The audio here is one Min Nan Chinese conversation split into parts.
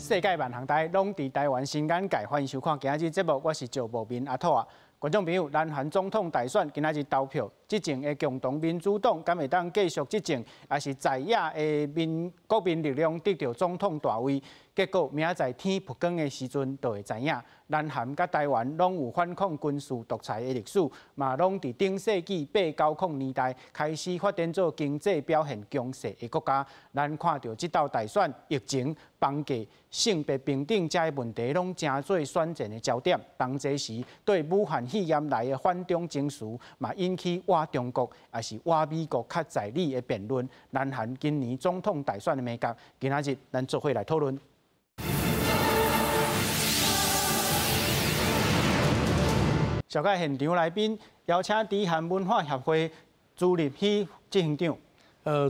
世界萬行台攏佇台灣新眼界，歡迎收看今仔日節目，我是趙無眠阿兔仔。觀眾朋友，南韓總統大選今仔日投票，執政的共同民主黨敢會當繼續執政，抑是在野的民國民力量得著總統大位？結果明仔載天曝光的時陣就會知影。南韓佮台灣攏有反抗軍事獨裁的歷史，嘛攏佇頂世紀八九零年代開始發展做經濟表現強勢的國家。咱看著這道大選、疫情、房價、性別平等這些問題，攏成做選戰的焦點。同齊時，對武漢肺炎來的反中情緒，嘛引起倚中國抑是倚美國較在理的辯論。南韓今年總統大選的眉角，今仔日咱做伙來討論。紹介現場來賓，邀請台韓文化協會朱立熙執行長。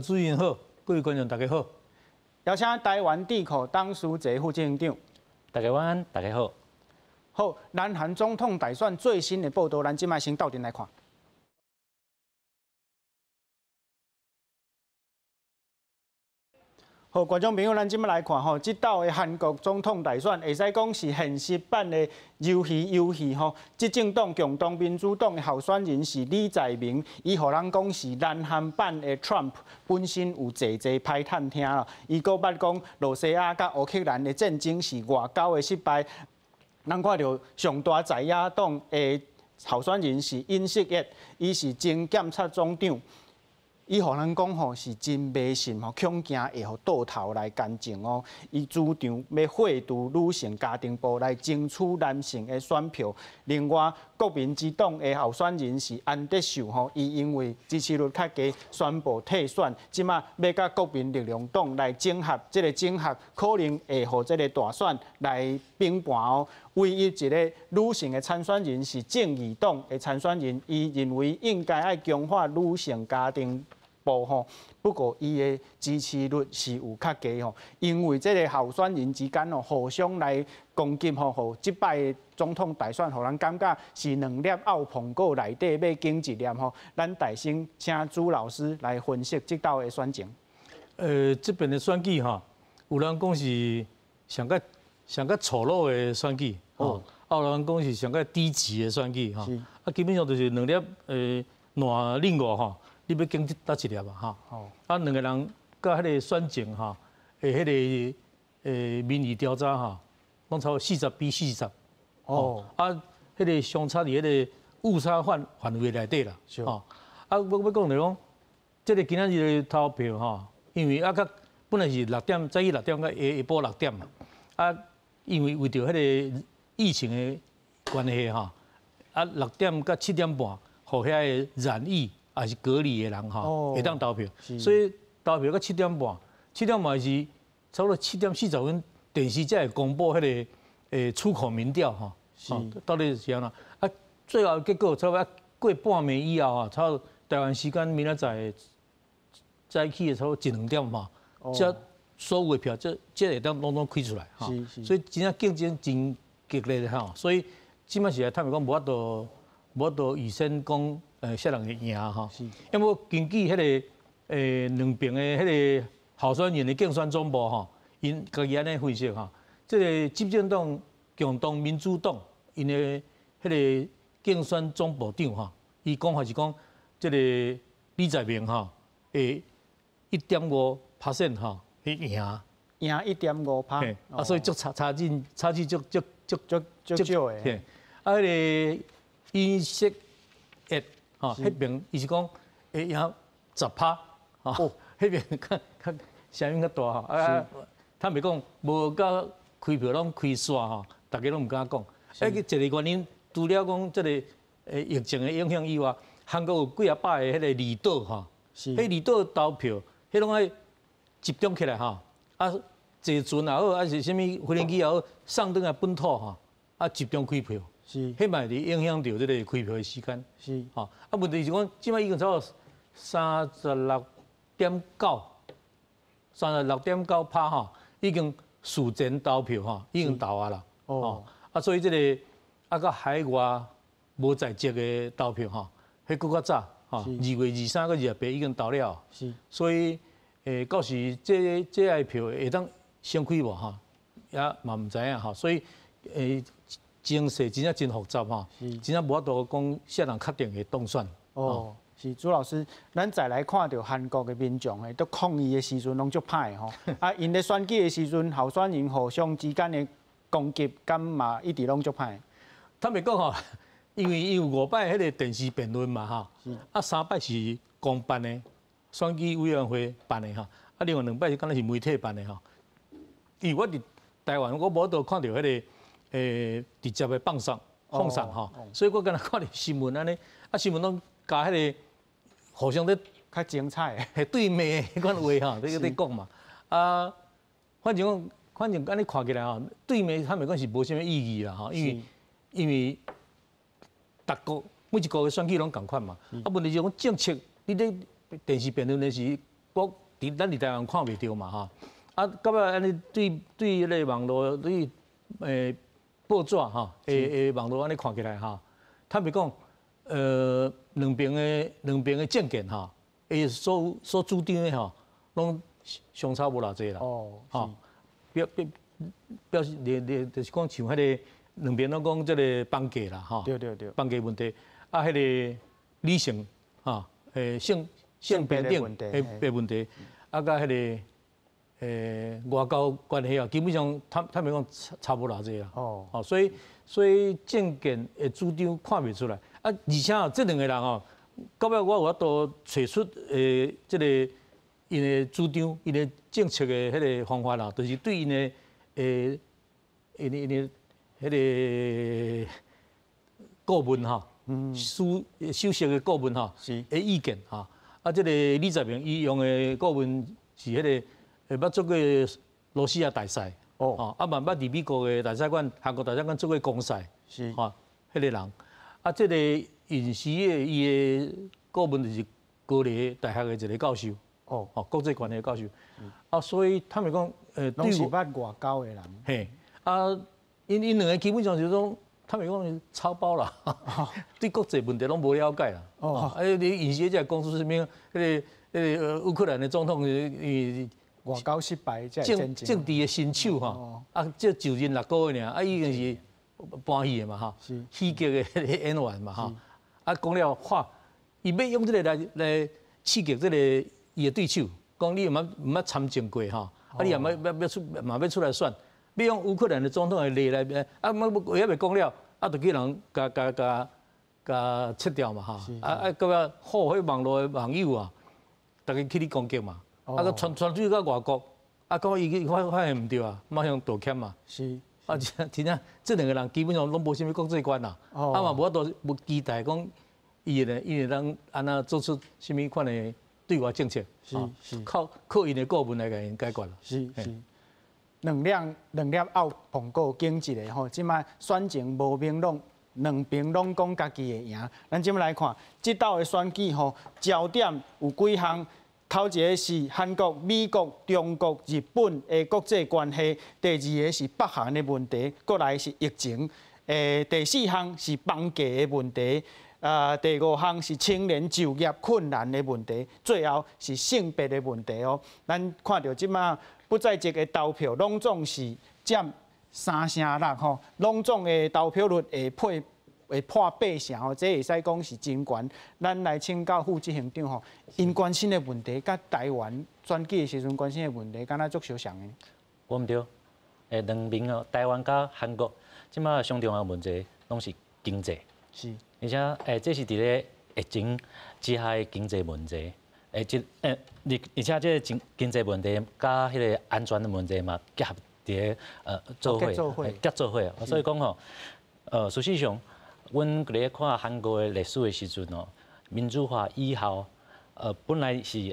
主持人好，各位觀眾大家好。邀請台灣智庫董思齊副執行長。大家晚安，大家好。好，南韓總統大選最新的報道，咱這擺先鬥陣來看。好，觀眾朋友，咱這擺來看吼，這道的韓國總統大選，會使講是現實版的魷魚遊戲吼。執政黨共同民主黨的候選人是李在明，伊予人講是南韓版的 Trump，本身有濟濟歹探聽啦。伊閣捌講，露西亞佮烏克蘭的戰爭是外交的失敗。咱看著上大在野黨的候選人是尹錫悅，伊是前檢察總長。伊予人講吼是真迷信吼，恐驚會予倒頭來干政哦。伊主張欲廢除女性家庭部來爭取男性的選票。另外，國民之黨的候選人是安德秀吼，伊因為支持率較低，宣布退選。這馬欲佮國民力量黨來整合，這個整合可能會予這個大選來平盤哦。唯一一個女性的參選人是正義黨的參選人，伊認為應該愛強化女性家庭部吼，不過伊的支持率是有較低吼，因為這個候選人之間哦互相來攻擊吼，予這擺總統大選，予人感覺是兩粒漚蘋果內底欲揀一粒吼。咱大先請朱老師來分析這道的選情。這邊的選舉吼，有人講是上較上較粗魯的選舉，哦，啊有人講是上較低級的選舉，吼，啊基本上就是兩粒爛蘋果吼。你欲揀佗一粒啊？吼！啊，兩個人佮彼個選情吼，的彼個民意調查吼，攏差不多40比40。哦。啊，彼個相差佇彼個誤差範範圍內底啦。吼。啊，我欲講就是講，這個今仔日的投票吼，因為啊，較本來是六點早起六點到下下晡六點嘛。啊，因為為著彼個疫情的關係吼，啊六點到7點半，予遐个染疫。抑是隔離的人吼，會當投票，所以投票到七點半，七點半是差不多7點40分，電視才會公布彼個出口民調吼，到底是按怎？啊，最後結果差不多過半暝以後啊，差不多台灣時間明仔載早起的差不多一兩點嘛，這所有的票這這會當攏總開出來吼，所以真正競爭真激烈吼，所以這擺是坦白講無法度無法度預先講。啥人會贏吼？因為根據彼個兩邊的彼個候選人的競選總部吼，𪜶家己按呢分析吼，這個執政黨共同民主黨𪜶的彼個競選總部長吼，伊講法是講，這個李在明吼會1.5% 吼會贏，贏1.5趴，啊，所以足差差進差距足足足足足少的。啊，彼個尹錫悅。吼，彼邊伊是講會贏10趴，吼，彼邊較較聲音較大吼，啊，坦白講，無到開票攏開煞吼，逐家攏毋敢講。啊，一個原因，除了講這個疫情的影響以外，韓國有幾仔百个彼個離島吼，彼離島投票，彼攏愛集中起來吼，啊，坐船也好，抑是啥物飛行機也好，送轉來本土吼，啊，集中開票。是，彼嘛會影響著這個開票的時間。是，吼，啊，問題是講，這擺已經差不多36.9，36.9趴吼，已經事前投票吼，已經投啊啦。哦。啊，所以這個啊，佮海外無在籍的投票吼，彼閣較早，吼，2月23佮28已經投了。是。所以，到時這這个票會當先開無吼？也嘛毋知影吼，所以情勢真正真複雜吼，真正無法度講啥人確定會當選。哦，是朱老師，咱再來看著韓國的民眾嘿，都抗議的時陣攏足歹吼，啊，𪜶咧選舉的時陣，候選人互相之間的攻擊，敢嘛一直攏足歹。坦白講吼，因為伊有五擺彼个電視辯論嘛吼，啊三擺是公辦的選舉委員會辦的吼，啊另外兩擺是敢若是媒體辦的吼。因為我佇台灣，我無法度看著彼个直接的放送放送吼，所以我敢若看著新聞按呢，啊新聞攏共彼个互相咧較精彩，彼對罵的彼款話吼，咧講嘛。啊，反正講，反正按呢看起來吼，對罵坦白講是無啥物意義啦吼，因為逐國每一國的選舉攏仝款嘛。啊，問題是講政策，你咧電視辯論的時，我佇咱佇台灣看袂著嘛吼。啊，到尾按呢對對彼个網路對報紙吼，網路按呢看起來吼，坦白講，兩邊的政見吼，所主張的吼，攏相差無偌濟啦。吼，表示你就是講像彼个兩邊攏講這个房價啦，吼，房價問題，啊，彼个女性吼，性平等的問題，啊，佮彼个外交關係啊，基本上坦白講差無偌濟啦。哦，所以政見的主張看袂出來。啊，而且哦，這兩个人哦，到尾我有法度揣出這个𪜶的主張、𪜶的政策的彼个方法啦，就是對𪜶的𪜶的彼个顧問吼，首席的顧問吼，的意見吼。啊，這个李在明伊用的顧問是彼个捌做過羅西亞大使，哦，啊嘛捌佇美國的大使館、韓國大使館做過公使，吼，彼个人。啊，這个尹錫悅伊的顧問就是高麗大學的一个教授，哦，國際關係的教授。啊，所以他們講，攏是捌外交的人。嘿，啊，𪜶兩个基本上就是講，他們講是草包啦，對國際問題攏無了解啦。哦，啊，你尹錫悅才講出啥物？彼个烏克蘭的總統伊外交失敗，政治的新手吼，啊，才就任6個月爾，啊，已經是搬戲的嘛吼，喜劇的演員嘛吼，啊，講了話，伊欲用這个來刺激這个伊的對手，講你毋捌參政過吼，啊，你也欲欲欲出嘛欲出來選，欲用烏克蘭的總統的例來，啊，話猶未講了，啊，就去人共共共共切掉嘛吼，啊啊，閣尾好，彼網路的網友啊，逐家起咧攻擊嘛。啊，閣傳出去到外國，啊，講伊發現毋對啊，馬上道歉嘛。啊，真正這兩個人基本上攏無啥物國際觀啦。啊嘛無法度無期待講伊會當按怎做出啥物款的對外政策。靠𪜶的顧問來共𪜶解決啦。是是。兩粒拗碰過頸一个吼，這擺選情無明朗，兩邊攏講家己會贏。咱這擺來看，這鬥的選舉吼，焦點有幾項。頭一个是韓國、美國、中國、日本的國際關係，第二个是北韓的問題，閣來是疫情，第四項是房價的問題，第五項是青年就業困難的問題，最後是性別的問題哦。咱看著這擺不在籍的投票，攏總是佔3成6吼，攏總的投票率會破8成吼，這會使講是真懸。咱來請教副執行長吼，𪜶關心的問題，佮台灣選舉的時陣關心的問題，敢若足相像的？無毋對，兩邊哦，台灣佮韓國，這擺上重要的問題攏是經濟。而且這是佇咧疫情之下的經濟問題。這而且這个經濟問題佮彼个安全的問題嘛結合佇咧做伙，結做伙。所以講吼，事實上，阮佇咧看韓國的歷史的時陣哦，民主化以後，本來是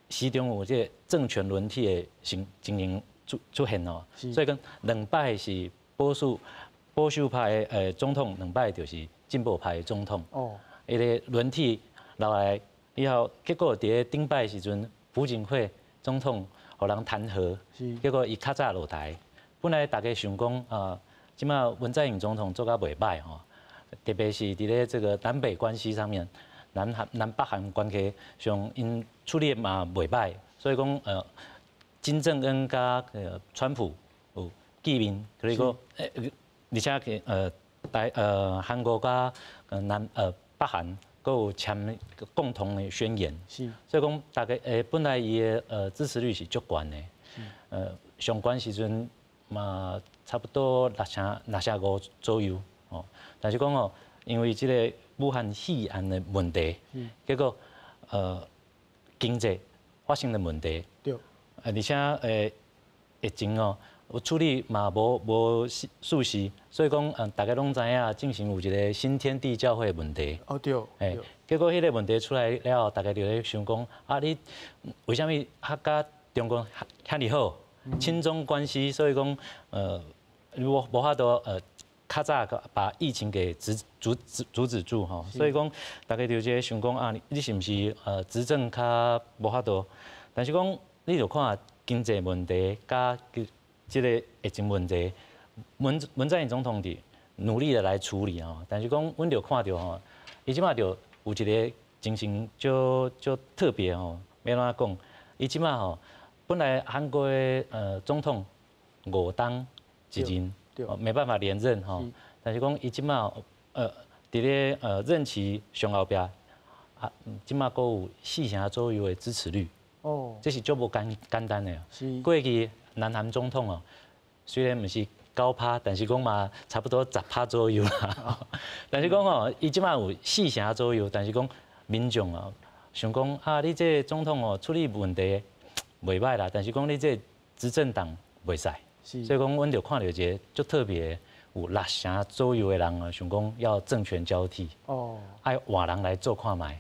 時常有這個政權輪替的情形出現哦，所以講兩擺是保守派的總統，兩擺就是進步派的總統。伊個輪替落來以後，結果佇咧頂擺時陣，朴槿惠總統予人彈劾，結果伊較早落台。本來大家想講啊，這擺文在寅總統做甲袂䆀吼，特別是佇咧這個南北關係上面，南韓南北韓關係上，𪜶處理嘛袂䆀，所以講金正恩佮川普見面，그리고而且去韓國佮北韓閣有簽共同的宣言，所以講大家本來伊的支持率是足懸的，上懸時陣嘛差不多6成5左右，哦，但是講哦，因為這个武漢肺炎的問題，結果經濟發生了問題，而且疫情哦，有處理嘛無順序，所以講，大家攏知影，進行有一个新天地教會的問題。結果彼个問題出來了後，大家就咧想講，啊，你為啥物較佮中國遐爾好，親中關係，所以講，無法度較早把疫情給阻止住吼，所以講，大家就這想講啊，你是毋是執政較無法度？但是講，你就看經濟問題佮這个疫情問題，文在寅總統佇努力的來處理吼，但是講，阮就看著吼，伊這馬就有一个情形就特別吼，欲按怎講？伊這馬吼，本來韓國的總統五當一任，沒辦法連任吼，但是講伊這馬佇咧任期上後壁啊，這馬閣有4成左右的支持率，這是足無簡單的。過去南韓總統哦，雖然毋是9趴，但是講嘛差不多10趴左右啦。但是講哦，伊這馬有4成左右，但是講民眾哦，想講啊，你這個總統哦處理問題袂䆀啦，但是講你這個執政黨袂使，所以講阮就看著一个足特別，有6成左右的人啊，想講要政權交替，愛換人來做看覓。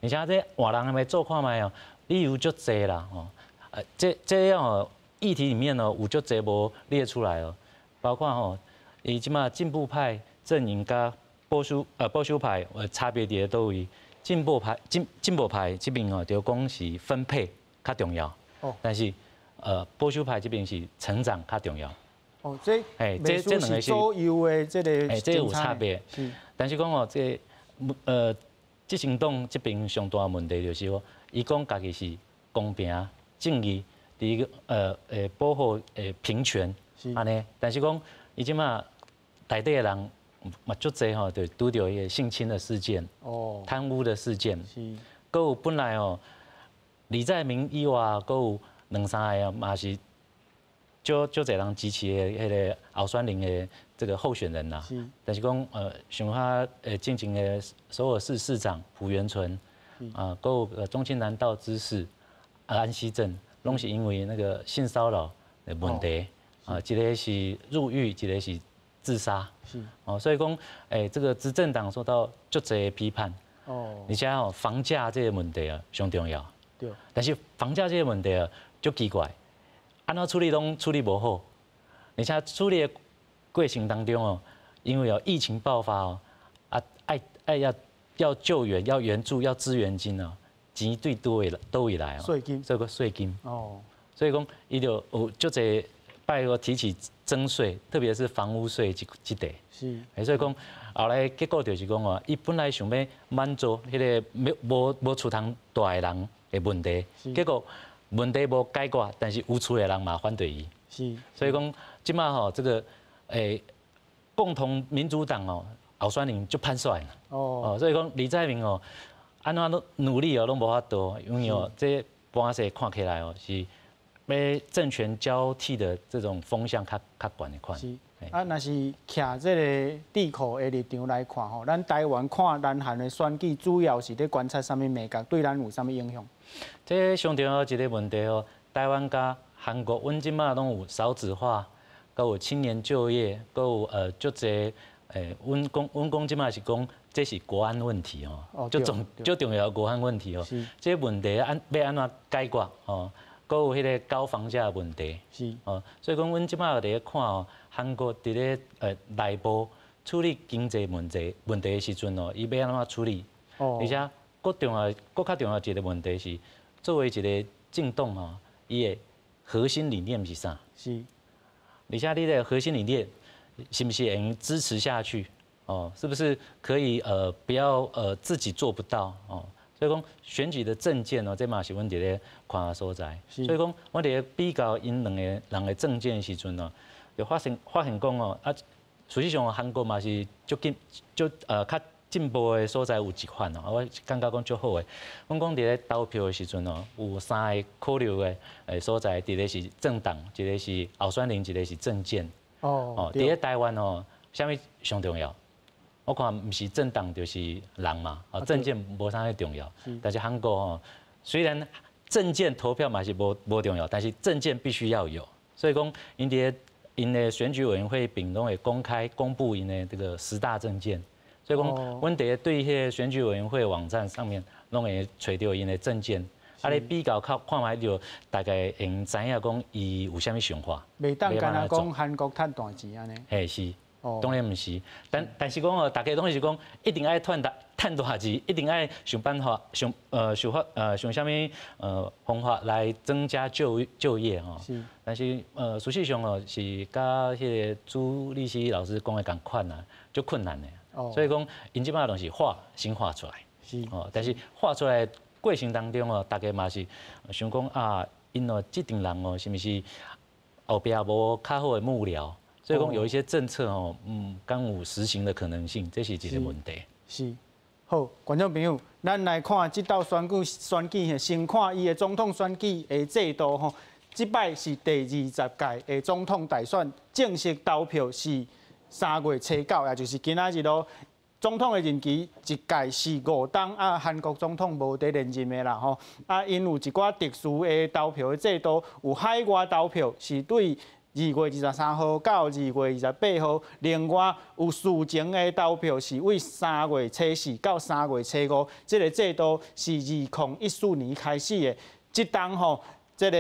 而且這換人來做看覓哦，理由足濟啦吼，這樣哦。議題裡面呢，有足濟無列出來哦，包括吼，伊這馬進步派陣營佮保守派差別佇咧佗位？進步派這邊哦，就講是分配較重要，但是保守派這邊是成長較重要。哦，這這兩个是左右的這个，這有差別。但是講哦，這執行黨這邊上大問題就是說，伊講家己是公平正義。第一个，保護平權，按呢，但是講伊這馬內底的人嘛足濟吼，就拄著伊个性侵的事件，貪污的事件，閣有本來哦，李在明以外，閣有兩三个嘛是足足濟人支持的彼个候選人的這个候選人啦。但是講像較進前的首爾市市長朴元淳，啊，閣有忠清南道知事安熙正。攏是因為那個性騷擾的問題，啊，一个是入獄，一个是自殺，哦，所以講，這个執政黨受到足濟的批判，而且哦，房價這个問題啊，上重要，但是房價這个問題啊，足奇怪，按怎處理攏處理無好，而且處理的過程當中哦，因為哦疫情爆發哦，啊愛要救援、要援助、要支援金哦。錢對佗位來哦？稅金，這个稅金。所以講，伊就有足濟擺個提起徵稅，特別是房屋稅這塊。所以講，後來結果就是講哦，伊本來想欲滿足彼个無厝通蹛的人的問題，結果問題無解決，但是有厝的人嘛反對伊。所以講，這馬吼這个共同民主黨哦，候選人足歹選。所以講李在明哦，按怎攏努力哦，攏無法度，因為哦，這盤勢看起來哦，是欲政權交替的這種風向較懸的款。是，啊，若是徛這个智庫的立場來看吼，咱台灣看南韓的選舉，主要是咧觀察啥物眉角，對咱有啥物影響？這上重要一个問題哦，台灣佮韓國，阮這馬攏有少子化，閣有青年就業，閣有足濟阮講這馬是講。這是國安問題哦，足重要國安問題哦。這个問題欲按怎解決哦？閣有彼个高房價的問題。哦，所以講，阮這馬佇咧看哦，韓國佇咧內部處理經濟問題的時陣哦，伊欲按怎處理？而且，閣較重要一个問題是，作為一个政黨哦，伊的核心理念是啥？而且你的核心理念是毋是會用支持下去？哦，是不是可以不要自己做不到哦？所以講選舉的政見哦，這嘛是阮佇咧看的所在。所以講，我佇咧比較𪜶兩个人的政見的時陣哦，就發現講哦，啊，事實上韓國嘛是足進足較進步的所在有一款哦，我感覺講足好的。阮講佇咧投票的時陣哦，有三个考慮的所在，一個是政黨，一個是候選人，一個是政見。哦，佇咧台灣哦，啥物上重要？我看毋是政黨就是人嘛，哦，政見無啥重要。但是韓國哦，雖然政見投票嘛是無重要，但是政見必須要有。所以講，𪜶佇𪜶的選舉委員會並攏會公開公布𪜶的這個十大政見。所以講，阮佇咧對彼个選舉委員會網站上面，攏會揣著𪜶的政見。啊，你比較看看覓就大概會用知影講伊有啥物想法。袂當干焦講韓國趁大錢按呢？嘿是，當然毋是。但是講哦，大家攏是講一定愛趁大錢，一定愛想辦法想想法想啥物方法來增加就業吼。但是事實上哦，是佮彼个朱立熙老師講的仝款啊，足困難的。所以講，𪜶這擺攏是畫先畫出來。哦，但是畫出來過程當中哦，大家嘛是想講啊，𪜶哦這陣人哦，是毋是後壁無較好的幕僚？所以講有一些政策哦，敢有實行的可能性，這是一個問題。是，好，觀眾朋友，咱來看這道選舉，先看伊的總統選舉的制度吼。這擺是第20屆的總統大選，正式投票是3月初9，也就是今仔日囉。總統的任期一屆是5冬，啊，韓國總統無佇連任的啦吼。啊，𪜶有一寡特殊的投票的制度，有海外投票是對2月23號到2月28號，另外有事前的投票是對3月初4到3月初5，這个制度是2014年開始的。這冬吼，這个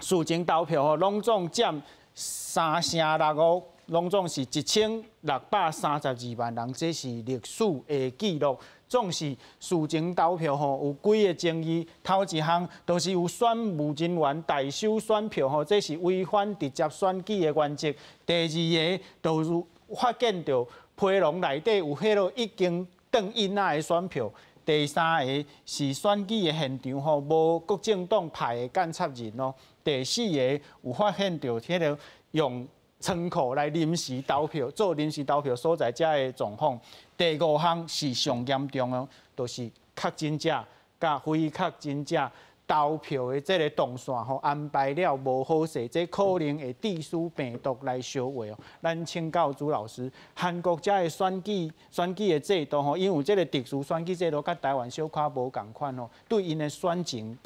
事前投票吼，攏總佔3成65。攏總是1632萬人，這是歷史的記錄。總是事前投票吼，有幾个爭議。頭一項就是有選務人員代收選票吼，這是違反直接選舉的原則。第二个就是發現著皮籠內底有彼落已經轉印仔的選票。第三个是選舉的現場吼，無國政黨派的監察人哦。第四个有發現著彼个用倉庫來臨時投票，做臨時投票所在遮的狀況。第五項是上嚴重的，就是確診者佮非確診者投票的這个動線吼安排了無好勢，這可能會致使病毒來相話哦。咱請教朱老師，韓國遮的選舉的制度吼，因為這个特殊選舉制度，佮台灣小可無仝款吼，對𪜶的選情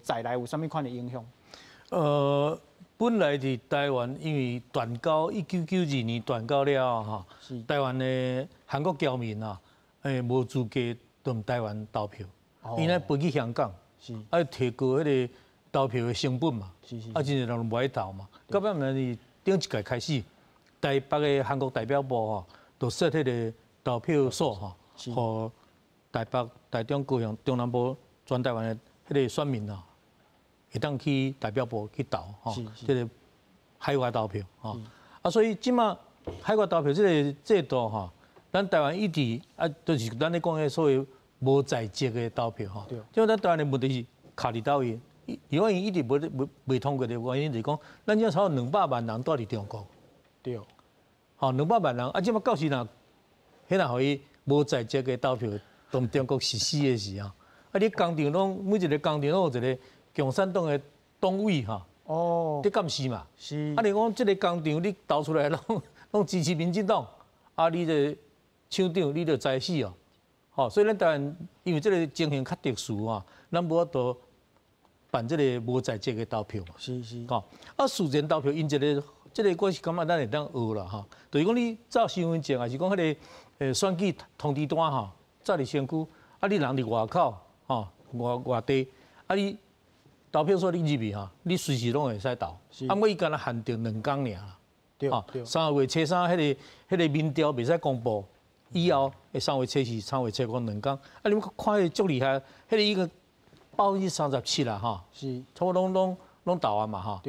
在來有啥物款的影響？本來佇台灣，因為斷交1992年斷交了後，台灣的韓國僑民啊，無資格佇台灣投票，𪜶愛飛去香港，愛提高彼个投票的成本嘛，啊，真濟人攏無愛投嘛。到尾毋是頂一屆開始，台北的韓國代表部吼，就設彼个投票所吼，予台北、台中、高雄、中南部全台灣的彼个選民啊，會當去代表部去投吼，這个海外投票吼。啊，所以這馬海外投票這个制度吼，咱台灣一直啊，就是咱咧講的所謂無在籍的投票吼。這咱台灣的問題是卡佇佗位，另外一直無未未通過的原因就是講，咱這差不多200萬人蹛佇中國。吼，兩百萬人，啊，這馬到時若，彼若予伊無在籍的投票，佇中國實施的時候，啊，你工廠攏每一个工廠攏有一个共產黨的黨委吼，佇監視嘛。啊，你講這个工廠你投出來攏攏支持民進黨，啊，你這个廠長你就知死哦。吼，所以咱台灣因為這个情形較特殊啊，咱無法度辦這个無在籍的投票嘛。吼，啊，事前投票𪜶一个，這个我是感覺咱會當學啦吼，就是講你照身份證，還是講彼个選舉通知單吼，走佇身軀，啊，你人佇外口吼，外地，啊你投票所你入去吼，你隨時攏會使投。啊，毋過伊干焦限定兩工爾啦。3月初3，彼个民調袂使公布，以後3月初4、3月初5兩工。啊，你們看彼个足厲害，彼个已經37%啦吼。差不多攏投啊嘛吼。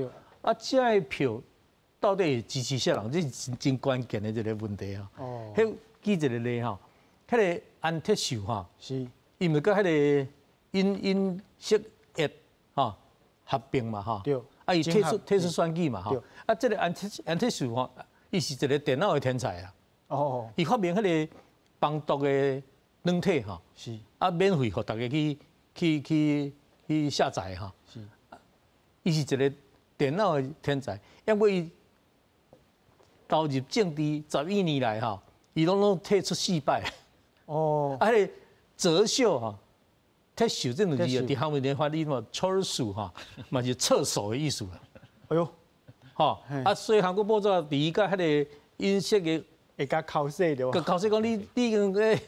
啊，這个票到底會支持啥人？這是真關鍵的一个問題啊。彼舉一个例吼，彼个安鐵秀吼，伊毋是佮彼个尹錫悅吼合併嘛吼。啊，伊退出選舉嘛吼，啊，這個安泰秀吼，伊是一個電腦的天才啊。哦。伊發明彼個防毒的軟體吼，啊，免費予大家去下載吼。伊是一個電腦的天才，因為伊投入政治11年來吼，伊攏退出四擺。哦。啊，彼個哲秀吼。撤袖這兩字啊，佇韓文的發音嘛，철수吼，嘛是撤手的意思啦。哎喲，吼，啊，所以韓國報紙佇伊佮彼個尹錫悅會共剾洗著。剾洗講你已經咧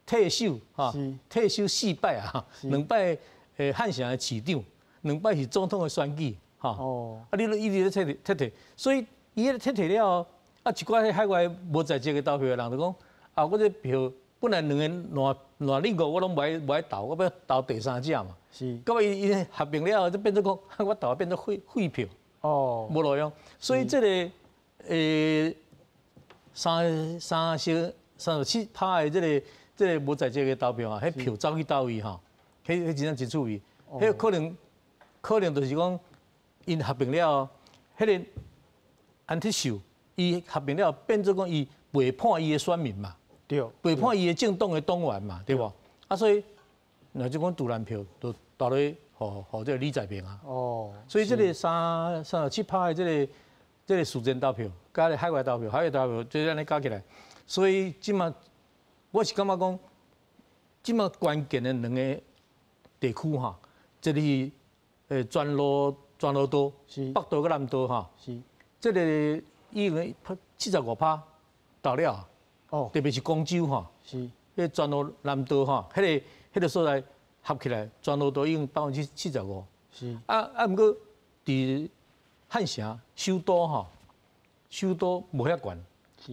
退休吼，退休四擺啊，兩擺漢城的市長，兩擺是總統的選舉，吼。哦。啊，你一直咧撤撤退，所以伊彼個撤退了後，啊，一寡海外無在籍的投票的人就講，啊，我這票本來兩个爛爛恁個我攏無愛投，我欲投第三者嘛。到尾伊合併了後，就變做講，我投變做廢票。哦。無路用，所以這个37%的這個無在籍的投票啊，彼票走去佗位吼，彼真正真趣味。彼可能就是講，𪜶合併了後，彼个安泰秀伊合併了後，變做講伊背叛伊的選民嘛。背叛伊的政黨的黨員嘛，對無？啊，所以若就講獨藍票就投咧，予這个李在明啊。哦。所以這个37%的這個事前投票，佮海外投票，海外投票就按呢加起來。所以這馬我是感覺講，這馬關鍵的兩个地區哈，一个是全羅道，北道佮南道哈。這个已經75%投了。哦，特別是光州吼，彼全羅南道吼，彼個所在合起來，全羅道已經75%。啊啊，毋過佇漢城首都吼，首都無遐懸，啊，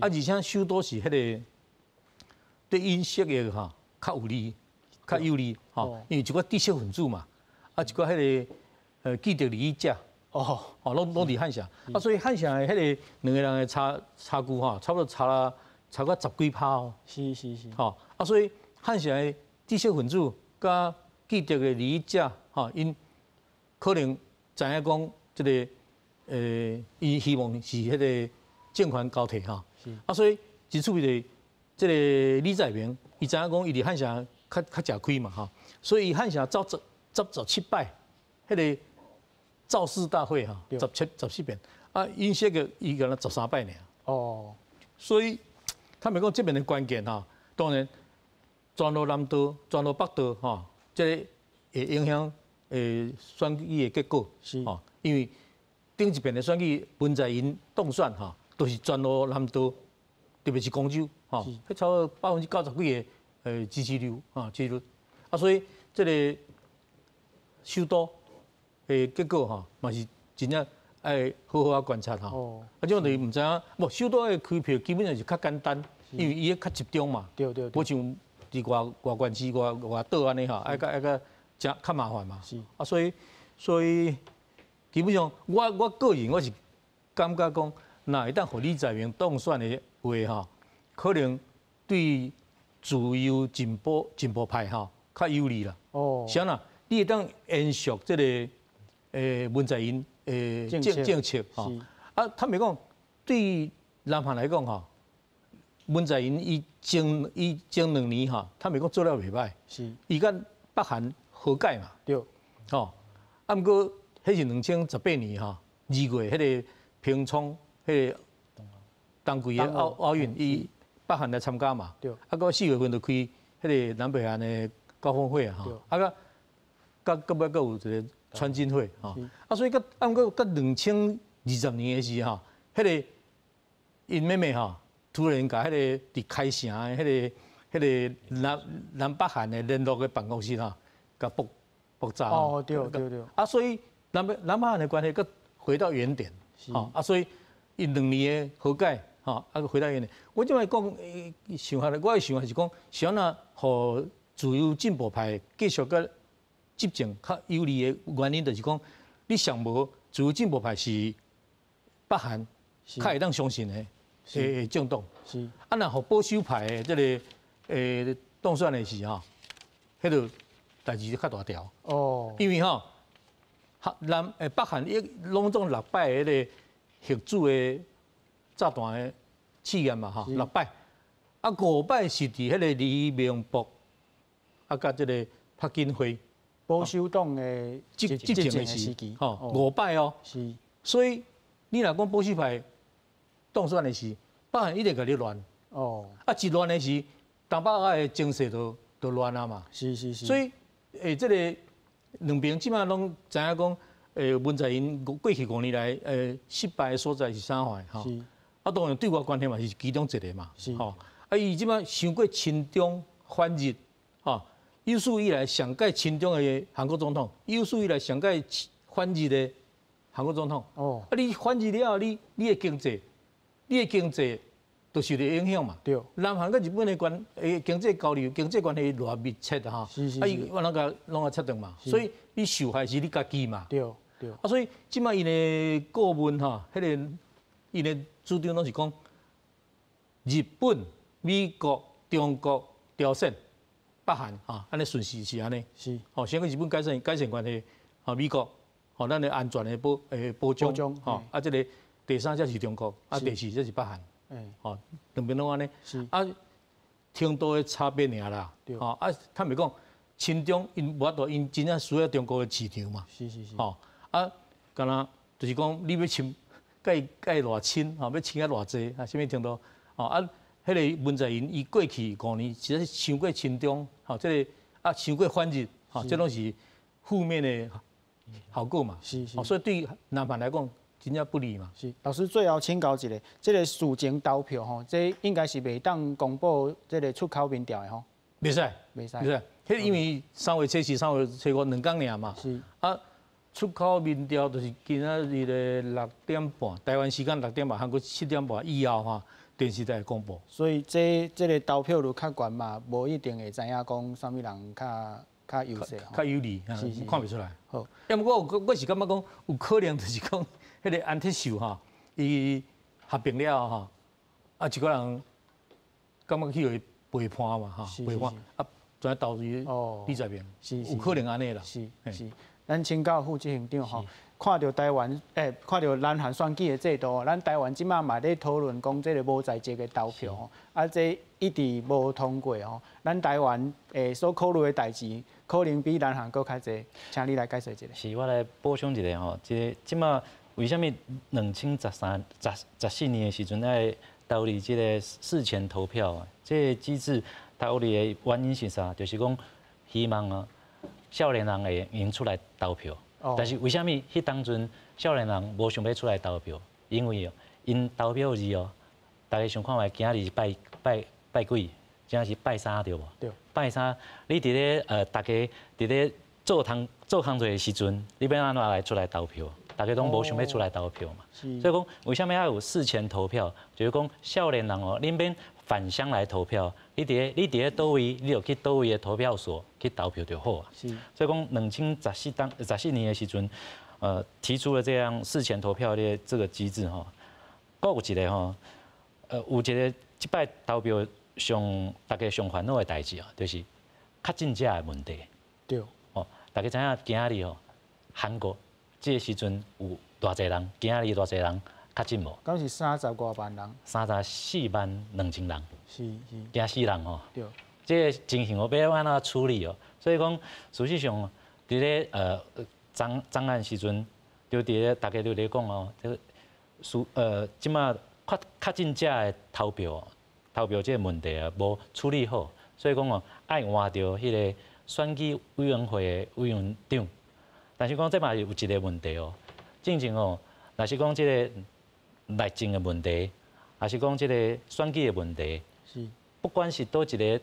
而且首都是彼个對尹錫悅吼較有利，較有利吼，因為一寡知識分子嘛，啊，一寡彼个既得利益者，哦，哦，攏佇漢城，啊，所以漢城的彼个兩個人的差距吼，差不多差過十幾趴哦。吼，啊，所以漢城的知識分子佮既得的利益者，吼，𪜶可能知影講這个，伊希望是彼个政權交替吼。啊，所以真趣味的，這个李在明，伊知影講伊佇漢城較食虧嘛，吼，所以伊漢城走17擺，彼个造勢大會吼，17遍，啊，尹錫悅伊敢若13擺爾。哦。所以他們講這邊的關鍵吼，當然全羅南道、全羅北道吼，這个會影響選舉的結果。吼，因為頂一遍的選舉，文在寅當選吼，都是全羅南道，特別是光州吼，彼超過90幾%的支持率啊，支持率。啊，所以這个首都的結果吼，嘛是真正愛好好啊觀察吼。啊，這種就是毋知影，無首都的開票基本上是較簡單，因為伊較集中嘛。無像佇外外縣市、外外島按呢吼，愛較誠較麻煩嘛。啊，所以基本上，我個人我是感覺講，若會當予李在明當選的話吼，可能對自由進步派吼較有利啦。哦。啥啦？你會當延續這个文在寅政策吼。啊，坦白講，對南韓來講吼，文在寅伊前2年吼，坦白講做了袂䆀。伊佮北韓和解嘛。吼，啊，毋過彼是2018年吼，2月彼个平昌彼个冬季的奧運，伊北韓來參加嘛。啊，閣4月份就開彼个南北韓的高峰會啊，吼。啊，佮尾閣有一个川金會吼。啊，所以佮啊，毋過佮2020年的時吼，彼个𪜶妹妹吼，突然共彼个佇開城的彼個南北韓的聯絡的辦公室吼，共爆炸。哦，對對對。啊，所以南北韓的關係閣回到原點，吼啊，所以伊2年的和解，吼啊，閣回到原點。我這擺講想法，我的想法是講，是按怎予自由進步派繼續閣執政較有利的原因，就是講，你上無自由進步派是北韓較會當相信的政黨。啊，若予保守派的這个當選的時吼，彼個代誌就較大條。哦。因為吼，南北韓一攏總六擺彼个核子的炸彈的試驗嘛，吼，六擺，啊五擺是佇彼個李明博，啊佮這个朴槿惠保守黨的執政的時期，吼，五擺哦。所以你若講保守派當選的時，北韓一定共你亂。啊，一亂的時，東北亞的情勢就亂啊嘛。所以，這个兩邊這擺攏知影講，文在寅過去5年來，失敗的所在是啥貨？吼。啊，當然對外關係嘛是其中一個嘛。吼。啊，伊這擺傷過親中反日，吼，有史以來上蓋親中的韓國總統，有史以來上蓋反日的韓國總統。啊，你反日了後，你的經濟就受著影響嘛。南韓佮日本的經濟交流、經濟關係偌密切啊！啊，伊我攏共攏共切斷嘛。所以你受害是你家己嘛。啊，所以這擺𪜶的顧問吼，彼个𪜶的主張攏是講，日本、美國、中國、朝鮮、北韓吼，按呢順序是按呢。吼，先佮日本改善關係，吼，美國，吼，咱的安全的保障，吼，啊，這个第三才是中國，啊，第四才是北韓。吼，兩邊攏按呢。啊，程度的差別爾啦。吼，啊，坦白講，親中𪜶無法度，𪜶真正需要中國的市場嘛。吼，啊，敢若就是講你欲親，佮伊佮伊偌親，吼，欲親啊偌濟啊，啥物程度？吼，啊，彼个文在寅伊過去五年實在是傷過親中，吼，這个啊傷過反日，吼，這攏是負面的效果嘛。所以對南韓來講，真正不利嘛。是，老師最後請教一下，這个事前投票吼，這應該是袂當公布這个出口民調的吼？袂使，袂使。袂使。彼因為3月24、3月252工爾嘛。啊，出口民調就是今仔日的六點半，台灣時間六點半，韓國7點半以後吼，電視台會公布。所以這个投票率較懸嘛，無一定會知影講啥物人較優勢。較有利，看袂出來。好，要毋過我是感覺講有可能就是講，彼个安鐵秀吼，伊合併了吼，啊，一個人感覺去予伊背叛嘛，吼，背叛啊，轉投予李在明，有可能按呢啦。是是，咱請教副執行長吼，看著台灣，看著南韓選舉的制度，咱台灣這擺嘛咧討論講這个無在籍的投票吼，啊，這一直無通過吼，咱台灣所考慮的代誌，可能比南韓閣較濟，請你來解說一下。是，我來補充一下吼，這个這擺為啥物2013、14年的時陣愛投入這个事前投票？這个機制投入的原因是啥？就是講希望啊，少年人會用出來投票。但是為啥物彼當陣少年人無想欲出來投票？因為哦，𪜶投票日哦，大家想看覓，今仔日是拜拜拜幾？今仔是拜三對無？對。拜三，你佇咧大家佇咧做工課的時陣，你欲按怎來出來投票？大家攏無想欲出來投票嘛。所以講，為啥物愛有事前投票？就是講少年人哦，恁免返鄉來投票，你佇咧佗位，你就去佗位的投票所去投票就好啊。所以講，2014當14年的時陣，提出了這樣事前投票的這個機制吼。閣有一个吼，有一个這擺投票上大家上煩惱的代誌啊，就是確診者的問題。哦，大家知影今仔日吼，韓國這个時陣有偌濟人？今仔日偌濟人確診無？敢是30外萬人？34萬2千人。驚死人吼！這个情形我欲按怎處理哦？所以講，事實上，佇咧昨暗時陣，就佇咧大家就咧講哦，這个這擺確診者的投票這个問題啊，無處理好，所以講哦，愛換著彼个選舉委員會的委員長。但是講這嘛是有一个問題哦，進前哦，若是講這个內政的問題，抑是講這个選舉的問題，不管是佗一个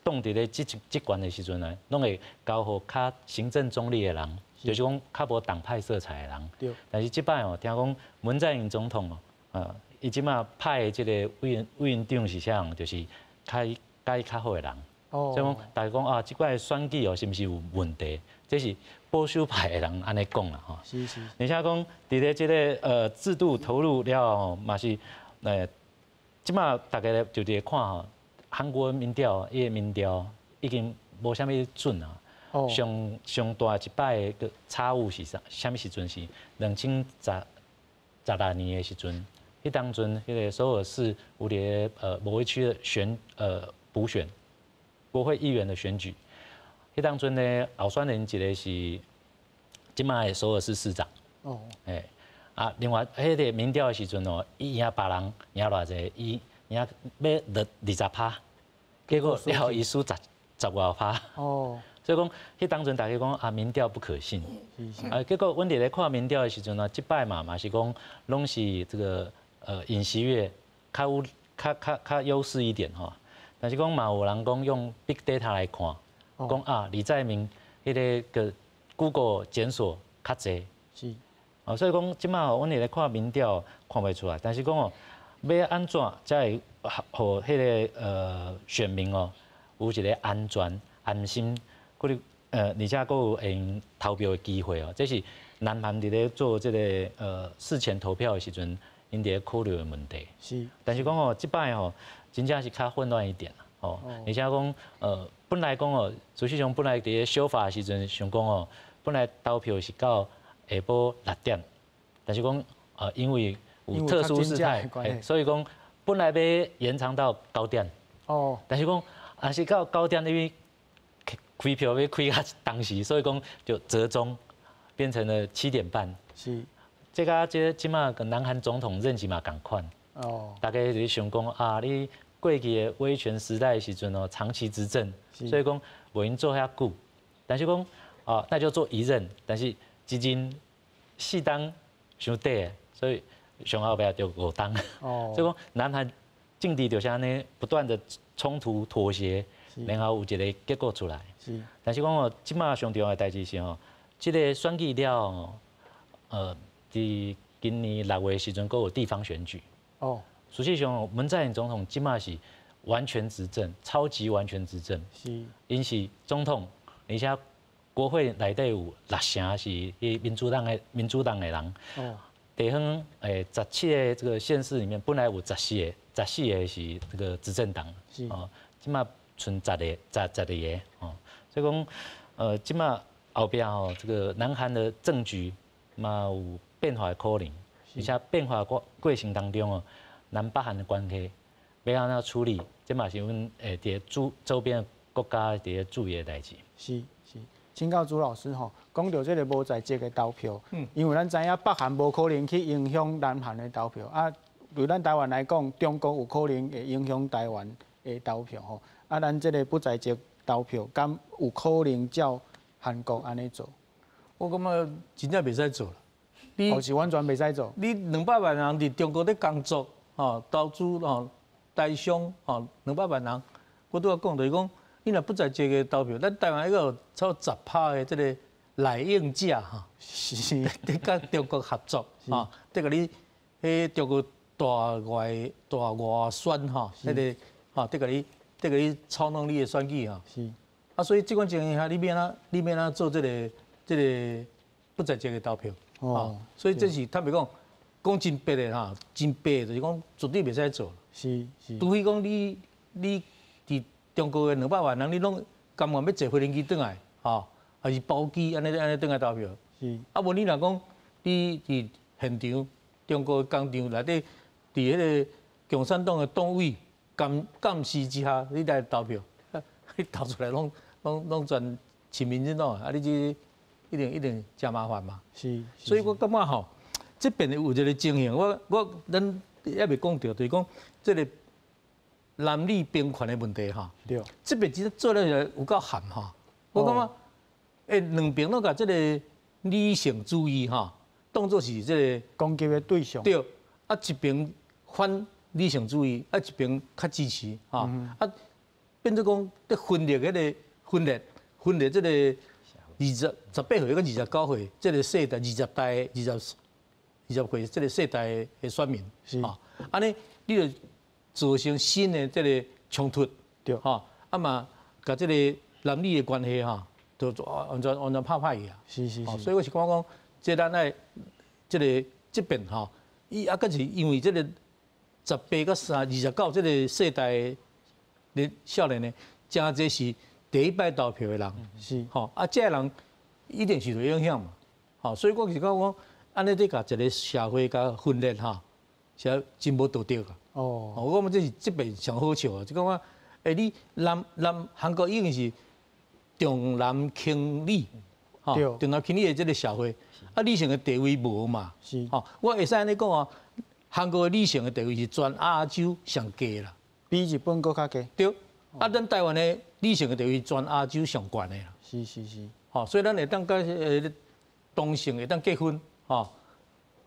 黨佇咧執權的時陣啊，攏會交予較行政中立的人，就是講較無黨派色彩的人。但是這擺哦，聽講文在寅總統哦，伊這擺派的這个委員長是啥人？就是較好的人。所以講，大家講啊，這擺選舉哦，是毋是有問題？這是保守派的人按呢講啦吼。而且講，佇咧這个制度投入了後，嘛是這擺大家就佇咧看吼，韓國民調，伊的民調已經無啥物準啊。上上大一擺的差誤是啥？啥物時陣是2016年的時陣，彼當陣彼个首爾市有佇某一區的補選，國會議員的選舉，彼當陣呢候選人一个是這馬的首爾市市長。哦。欸啊，另外彼个民調的時陣哦，伊贏別人贏偌濟，伊贏欲落20%，結果了後伊輸十十外趴。哦。所以講，彼當陣大家講啊，民調不可信。啊，結果阮佇咧看民調的時陣呢，這擺嘛嘛是講，攏是這個尹錫悅較有較較較優勢一點吼。但是講嘛有人講用 big data 來看，講啊李在明彼个 Google 檢索較濟。是。哦，所以講這馬阮佇咧看民調看袂出來，但是講哦，欲按怎才會予彼个選民哦有一个安全安心，閣咧而且閣有會用投票的機會哦，這是南韓佇咧做這个事前投票的時陣，𪜶佇咧考慮的問題。是。但是講哦，這擺吼真正是較混亂一點哦，而且講本來講哦，事實上本來佇咧修法的時陣想講哦，本來投票是到下晡6點，但是講因為有特殊事態，所以講本來欲延長到九點。哦。但是講也是到九點，因為開票欲開較當時，所以講就折中，變成了7點半。是。這個這這馬跟南韓總統任期嘛仝款。哦。大家就是想講啊，你過去的威權時代的時陣哦，長期執政，所以講袂用做遐久。但是講啊，那就做一任，但是一任四冬傷短，所以上後壁就五冬。哦。所以講南韓政治就是按呢不斷的衝突妥協，然後有一个結果出來。是。但是講哦，這馬上重要的代誌是吼，這个選舉了後，佇今年6月時陣，閣有地方選舉。哦。實際上，文在寅總統這馬是完全執政，超級完全執政。是。𪜶是總統，而且國會內底有六成是彼民主黨的人。哦。地方17个這個縣市裡面，本來有十四个，十四个是這個執政黨。是。哦，這馬賰十个，十二个哦，所以講，這馬後壁吼，這個南韓的政局嘛有變化的可能，而且變化過程當中哦，南北韓的關係欲按怎處理，這嘛是阮佇周周邊國家佇咧注意的代誌。是是，請教朱老師吼，講到這个無在籍的投票，因為咱知影北韓無可能去影響南韓的投票，啊，對咱台灣來講，中國有可能會影響台灣的投票吼，啊，咱這个不在籍投票，敢有可能照韓國按呢做？我感覺真正袂使做啦。你是完全袂使做？你200萬人佇中國咧工作，吼，投資吼，台商吼，兩百萬人，我拄仔講就是講，你若不在籍的投票，咱台灣一個超10%的這个來應者吼，是佇佮中國合作，吼，佇共你彼中國大外宣吼，彼个吼，佇共你操弄你的選舉吼，是啊，所以這款情形下，你欲按怎做這个不在籍的投票？哦，所以這是坦白講，講真白的哈，真白就是講絕對袂使做。是是，除非講你佇中國的200萬人，你攏甘願欲坐飛機轉來，吼，還是包機按呢按呢轉來投票。是。啊，無你若講你佇現場中國工廠內底，佇彼个共產黨的黨委監監視之下，你來投票，你投出來攏全親民進黨啊！你這一定一定誠麻煩嘛。是。所以我感覺吼，這邊有一个情形，我咱猶未講著，就是講這个男女平權的問題吼。對。這邊真正做了有夠譀吼。我感覺，兩邊攏共這个女性主義吼，當作是這个攻擊的對象。對。啊，一邊反女性主義，啊，一邊較支持，吼。啊，變做講佇分裂彼个分裂，分裂這个18歲佮29歲，這个世代20代20歲這个世代的選民，吼，按呢你就造成新的這个衝突，對，吼，啊嘛，共這个男女的關係吼，就完全完全拍歹去啊。是是是。所以我是感覺講，這咱愛這个這邊吼，伊啊，閣是因為這个18佮29這个世代的少年呢，誠濟是第一擺投票的人，吼啊，這个人一定受到影響嘛，吼，所以我是感覺講，按呢你共一个社會共分裂吼，是真無道德啊。我感覺這是這邊上好笑啊，就感覺，你南韓國已經是重男輕女，吼，重男輕女的這个社會，啊，女性的地位無嘛，吼，我會使按呢講哦，韓國的女性的地位是全亞洲上低啦，比日本閣較低。對，啊，咱台灣的女性的地位全亞洲上懸的啦。吼，所以咱會當佮同性會當結婚，吼，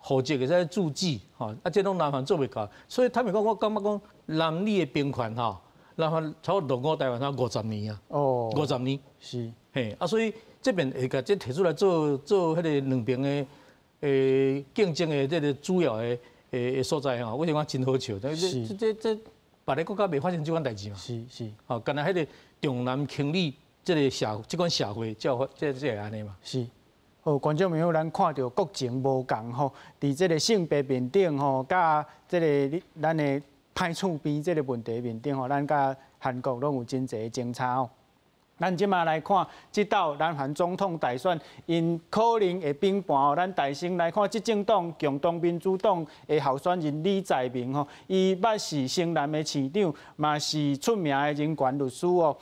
戶籍會使註記，吼，啊，這攏南韓做袂到，所以坦白講，我感覺講男女的平權吼，南韓差不多落伍台灣差五十年啊，50年，嘿，啊，所以這邊會共這提出來做做彼个兩邊的競爭的這个主要的所在吼，我是講真好笑，這這別个國家袂發生這款代誌嘛，吼，干焦彼个重男輕女這个社這款社會才有這會按呢嘛。是。好，觀眾朋友，咱看著國情無仝吼，佇這个性別平等吼，佮這个咱的歹厝邊這个問題面頂吼，咱佮韓國攏有真濟的爭差哦。咱這馬來看，這鬥南韓總統大選，𪜶可能會崩盤哦。咱大先來看，執政黨共同民主黨的候選人李在明吼，伊捌是城南的市長，嘛是出名的人權律師哦，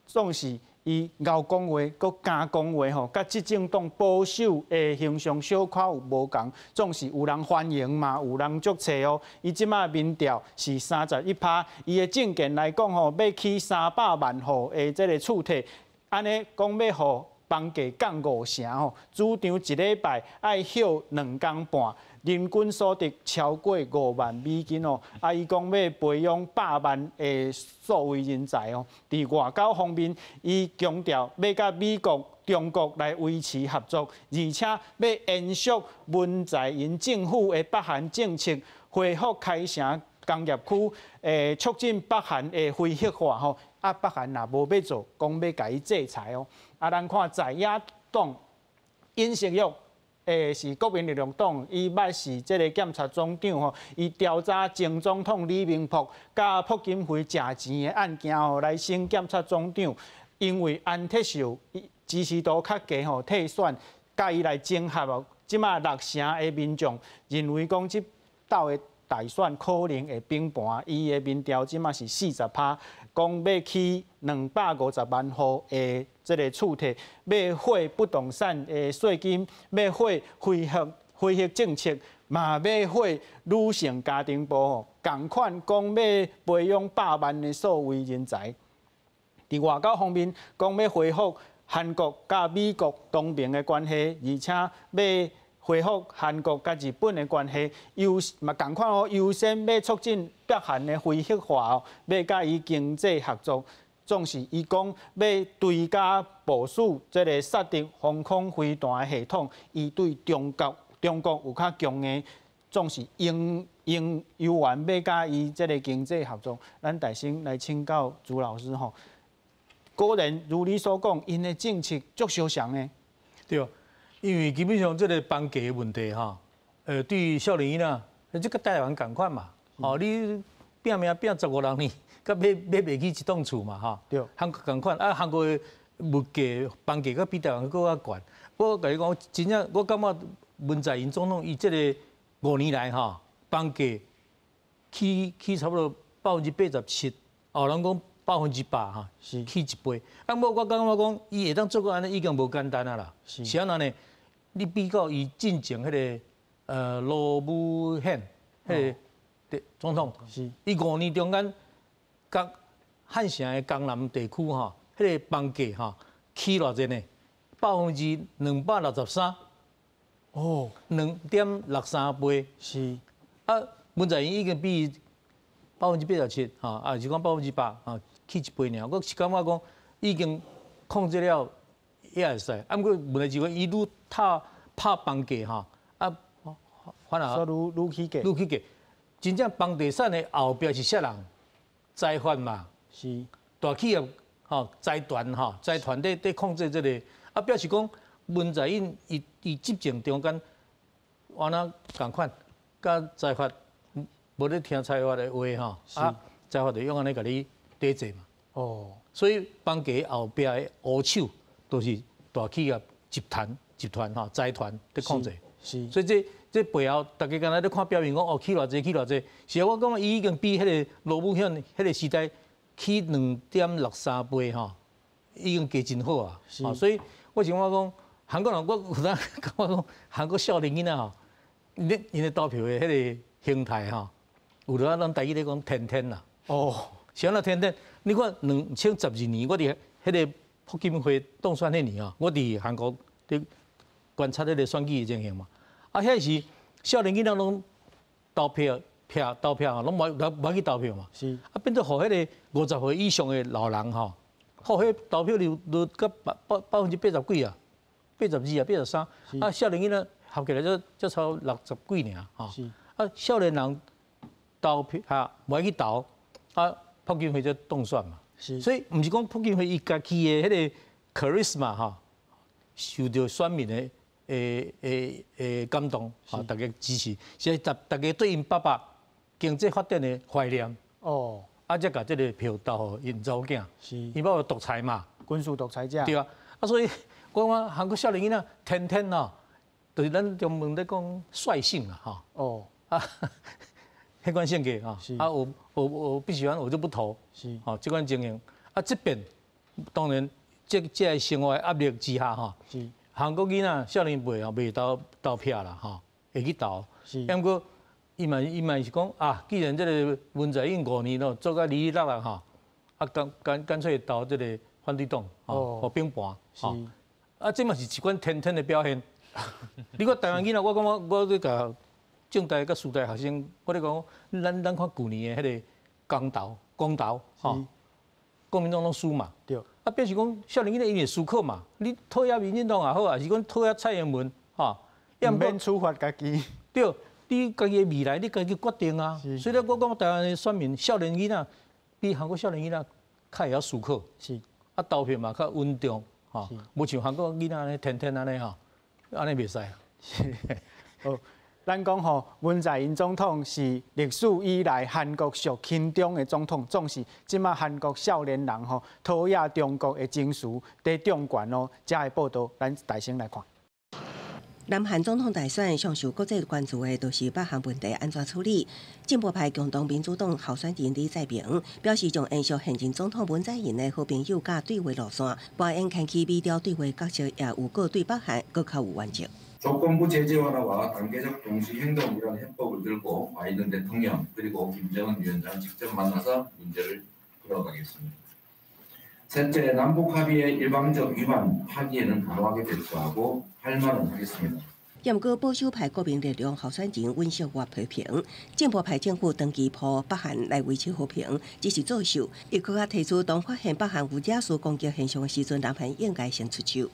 總是伊𠢕講話，閣敢講話吼，佮執政黨保守的形象小可有無仝，總是有人歡迎嘛，有人足揣哦。伊這馬民調是31趴，伊的政見來講吼，欲起300萬戶的這个厝體，按呢講欲予房價降5成吼，主張一禮拜愛歇2工半，人均所得超過5萬美金哦。啊，伊講欲培養100萬的數位人才哦。佇外交方面，伊強調欲佮美國、中國來維持合作，而且欲延續文在寅政府的北韓政策，恢復開城工業區，促進北韓的非核化吼。啊，北韓若無欲做，講欲共伊制裁哦。啊，咱看在野黨尹錫悅，是國民力量黨，伊捌是這个檢察總長吼，伊調查前總統李明博佮朴槿惠食錢的案件吼，來升檢察總長，因為安泰秀支持度較低吼，退選，佮伊來整合哦。這馬六成的民眾認為講這鬥的大選可能會崩盤，伊的民調這馬是40趴，講欲起250萬戶的這个厝體，欲廢不動產的稅金，欲廢非核政策，嘛欲廢女性家庭部吼，仝款講欲培養100萬的數位人才。佇外交方面，講欲恢復韓國佮美國同盟的關係，而且欲恢復韓國佮日本的關係，優嘛仝款哦，優先欲促進北韓的非核化哦，欲佮伊經濟合作。總是伊講欲追加部署這个薩德防空飛彈的系統，伊對中國有較強的，總是應應猶原欲佮伊這个經濟合作。咱大先來請教朱老師吼，果然如你所講，𪜶的政策足相像的。對，因為基本上這个房價的問題吼，對少年囡仔，這佮台灣仝款嘛，吼，你拼命拼15、6年，佮買袂起一棟厝嘛，吼。韓國仝款，啊，韓國的物價、房價閣比台灣閣較懸。我共你講，真正我感覺文在寅總統伊這个5年來吼，房價起差不多87%，哦，人講100%吼，起一倍。啊，我感覺講，伊會當做到按呢，已經無簡單啊啦。是按怎呢？你比較伊進前彼个盧武鉉，彼个總統，伊5年中間，佮漢城的江南地區吼，彼个房價吼起偌濟呢？263%。哦，2.63倍。啊，文在寅已經比87%，吼，啊是講100，吼，起一倍爾。我是感覺講已經控制了也會使。啊，毋過問題是講伊愈拍房價吼，啊，反而愈起價，愈起價。真正房地產的後壁是啥人？財閥嘛，大企業吼，財團吼，財團佇控制這个，啊，表示講文在寅伊佇執政中間，按怎仝款，佮財閥無咧聽財閥的話吼，啊，財閥就用按呢共你抵制嘛。哦，所以邦家後壁的烏手都是大企業集團吼財團佇控制。所以這背後，大家敢若咧看表面講哦，起偌濟起偌濟，是啊，我感覺伊已經比彼個羅武向彼個時代起2.63倍吼，已經加真好啊。所以我想我講，韓國人我有當感覺講，韓國少年囡仔吼，𪜶的投票的彼個形態吼，有當咱台語咧講天天啦。是按怎天天？你看2012年，我佇彼個朴槿惠當選彼年啊，我佇韓國佇觀察彼個選舉的情形嘛。啊，遐時少年囡仔攏投票票投票啊，攏無愛去投票嘛。啊，變做予彼個50歲以上的老人吼，予彼投票率落甲80%幾啊，82啊，83。啊，少年囡仔合起來才差60幾爾吼。啊，少年人投票哈，無愛去投，啊，朴槿惠才當選嘛。所以毋是講朴槿惠伊家己的彼個 charisma 吼，受著選民的感動，啊，大家支持，是大家對𪜶爸爸經濟發展的懷念。啊，才共這个票投予𪜶查某囝。𪜶爸爸獨裁嘛。軍事獨裁者。對啊，啊，所以我講韓國少年囡仔天天哦，就是咱中文咧講率性啦，吼。啊，彼款性格啊，啊，我不喜歡，我就不投。吼，這款情形。啊，這邊當然，這個生活的壓力之下，吼。韓國囡仔少年輩哦，袂投票啦，吼，會去投。毋過伊嘛是講啊，既然這個文在寅5年咯，做甲離離落落吼，啊，乾脆投這個反對黨，吼，予崩盤。啊，這嘛是一款天天的表現。你看台灣囡仔，我感覺我咧共政大佮師大學生，我咧講，咱看舊年的彼個公投，吼，國民黨攏輸嘛。啊，表示講少年囡仔伊會思考嘛，你討厭民進黨也好，還是講討厭蔡英文，吼，毋免處罰家己。對，你家己的未來你家己決定啊。所以咧，我講台灣的選民少年囡仔比韓國少年囡仔較會曉思考。啊，投票嘛較穩重，吼，無像韓國囡仔按呢天天按呢吼，按呢袂使。好，咱講吼，文在寅總統是歷史以來韓國上親中的總統，總是這馬韓國少年人吼討厭中國的情緒佇掌權哦。這个報道，咱大聲來看。南韓總統大選上受國際關注的，就是北韓問題按怎處理。進步派共同民主黨候選人李在明表示，將延續現任總統文在寅的和平友佮對話路線，扮演牽起美朝對話角色，也預告對北韓閣較有原則。 조건부 제재 완화와 단계적 동시행동이라는 해법을 들고 바이든 대통령 그리고 김정은 위원장 직접 만나서 문제를 풀어가겠습니다. 셋째, 남북 합의의 일방적 위반 파기에는 단호하게 대처하고 할 말은 하겠습니다. 毋過保守派國民力量候選人尹錫悅批評，進步派政府長期抱北韓來維持和平，只是作秀。伊閣較提出，當發現北韓有假數攻擊現象的時陣，南韓應該先出手。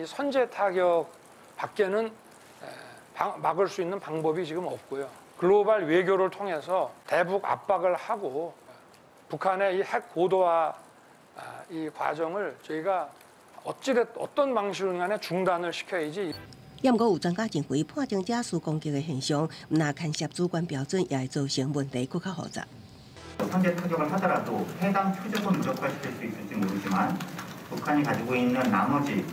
선제 타격 밖에는 막을 수 있는 방법이 지금 없고요. 글로벌 외교를 통해서 대북 압박을 하고 북한의 이 핵 고도화 이 과정을 저희가 어찌됐 어떤 방식으로 간에 중단을 시켜야지. 毋過有專家認為，判定假數攻擊的現象，毋若牽涉主權標準，也會造成問題閣較複雜。 선제 타격을 하더라도 해당 표적은 무력화시킬 수 있을지 모르지만 북한이 가지고 있는 나머지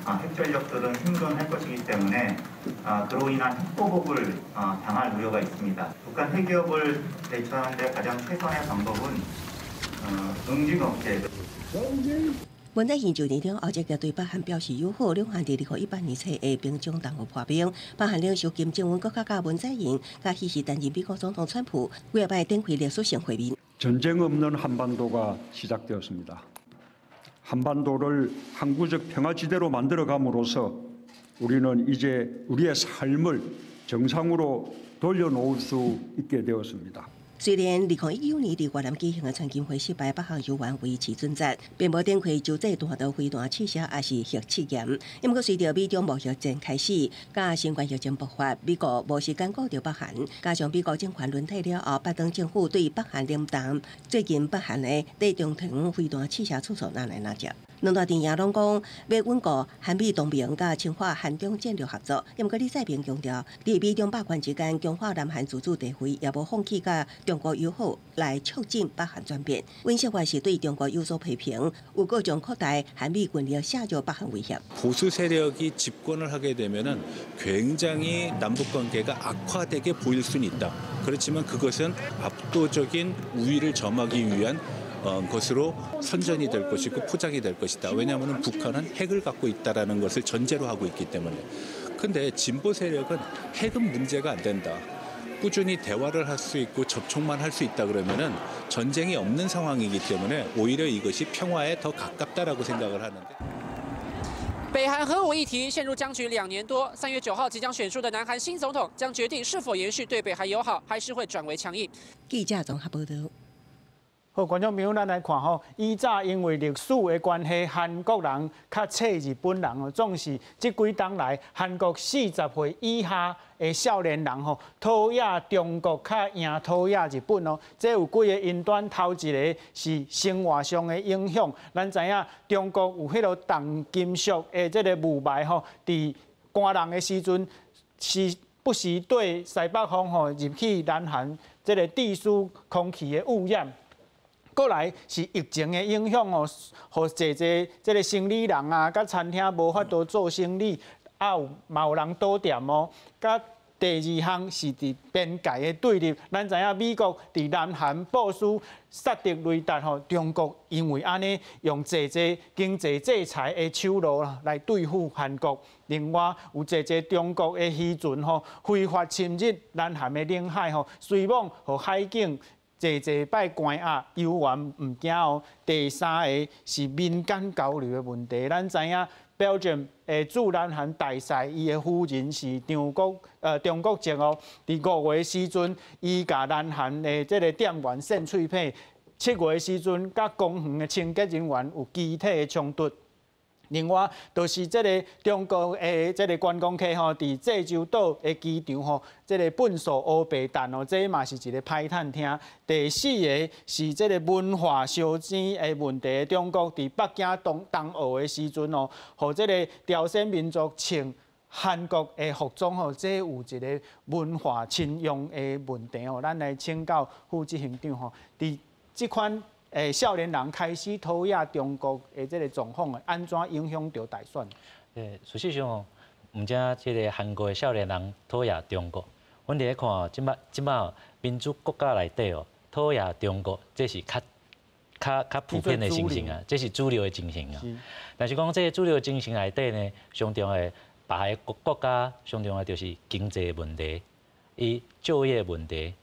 핵전력들은 생존할 것이기 때문에 그로 인한 핵보복을 당할 우려가 있습니다. 북한 핵위협을 대처하는 데 가장 최선의 방법은 응징 억제. 文在寅就任了後，積極對北韓表示友好，兩韓佇2018年初下平昌冬奧破冰。北韓領袖金正恩閣較佮文在寅，佮彼時擔任美國總統川普，幾擺展開歷史性會面。 전쟁 없는 한반도가 시작되었습니다. 한반도를 항구적 평화지대로 만들어감으로써 우리는 이제 우리의 삶을 정상으로 돌려놓을 수 있게 되었습니다. 雖然2019年佇越南舉行的川金會失敗，北韓猶原維持準則，並無展開洲際彈道飛彈試射，抑是核試驗。毋過隨著美中貿易戰開始，佮新冠疫情爆發，美國無時間顧著北韓，加上美國政權輪替了後，拜登政府對北韓冷淡。最近北韓的地中程飛彈試射次數若來若少。兩大陣營攏講欲穩固韓美同盟，佮深化韓中戰略合作。毋過李在明強調，佇美中霸權之間強化南韓自主地位，也無放棄佮中國友好來促進北韓轉變。尹錫悅是對中國有所批評，有閣將擴大韓美軍力寫入北韓威脅。 보수 세력이 집권을 하게 되면은 굉장히 남북 관계가 악화되게 보일 수는 있다. 그렇지만 그것은 압도적인 우위를 점하기 위한 것으로 선전이 될 것이고 포장이 될 것이다. 왜냐하면 북한은 핵을 갖고 있다라는 것을 전제로 하고 있기 때문에. 근데 진보 세력은 핵은 문제가 안 된다. 꾸준히 대화를 할 수 있고 접촉만 할 수 있다 그러면은 전쟁이 없는 상황이기 때문에 오히려 이것이 평화에 더 가깝다라고 생각을 하는데. 北韓核武議題陷入僵局2年多，3月9號即將選出的南韓新總統將決定是否延續對北韓友好，還是會轉為強硬。記者綜合報道。好，觀眾朋友，咱來看吼，以早因為歷史的關係，韓國人較揣日本人哦，總是這幾冬來，韓國40歲以下的少年人吼，討厭中國較贏討厭日本哦。這有幾個因端，頭一個是生活上的影響。咱知影中國有彼個重金屬的這個霧霾吼，佇寒冷的時陣是不時對西北風吼入去南韓這個地區空氣的污染。過來是疫情的影響哦，予濟濟這個生理人啊，佮餐廳無法度做生理，啊有嘛有人倒店哦。佮第二項是佇邊界的對立，咱知影美國佇南韓部署薩德雷達吼，中國因為按呢用濟濟經濟制裁的手路來對付韓國。另外有濟濟中國的漁船吼，非法侵入南韓的領海吼，隨妄予海警濟濟擺關押，猶原毋驚哦。第三个是民間交流的問題，咱知影 Belgium 的駐南韓大使，伊的夫人是中國籍哦。佇5月時陣，伊共南韓的這个店員扇喙䫌；7月時陣，佮公園的清潔人員有肢體的衝突。另外，就是這个中國的這个觀光客吼，佇濟州島的機場吼，這个糞掃烏白蛋哦，這嘛是一个歹趁聽。第四个是這个文化相爭的問題，中國佇北京冬冬奧的時陣哦，予這个朝鮮民族穿韓國的服裝吼，這有一个文化侵用的問題哦。咱來請教副執行長吼，佇這款少年人開始討厭中國的這个狀況，按怎影響著大選？事實上哦，毋止這个韓國的少年人討厭中國，阮佇咧看哦，這擺民主國家內底哦，討厭中國，這是較普遍的情形啊，這是主流的情形啊。但是講這个主流的情形內底呢，上重要的別个國家上重要就是經濟問題，伊就業問題。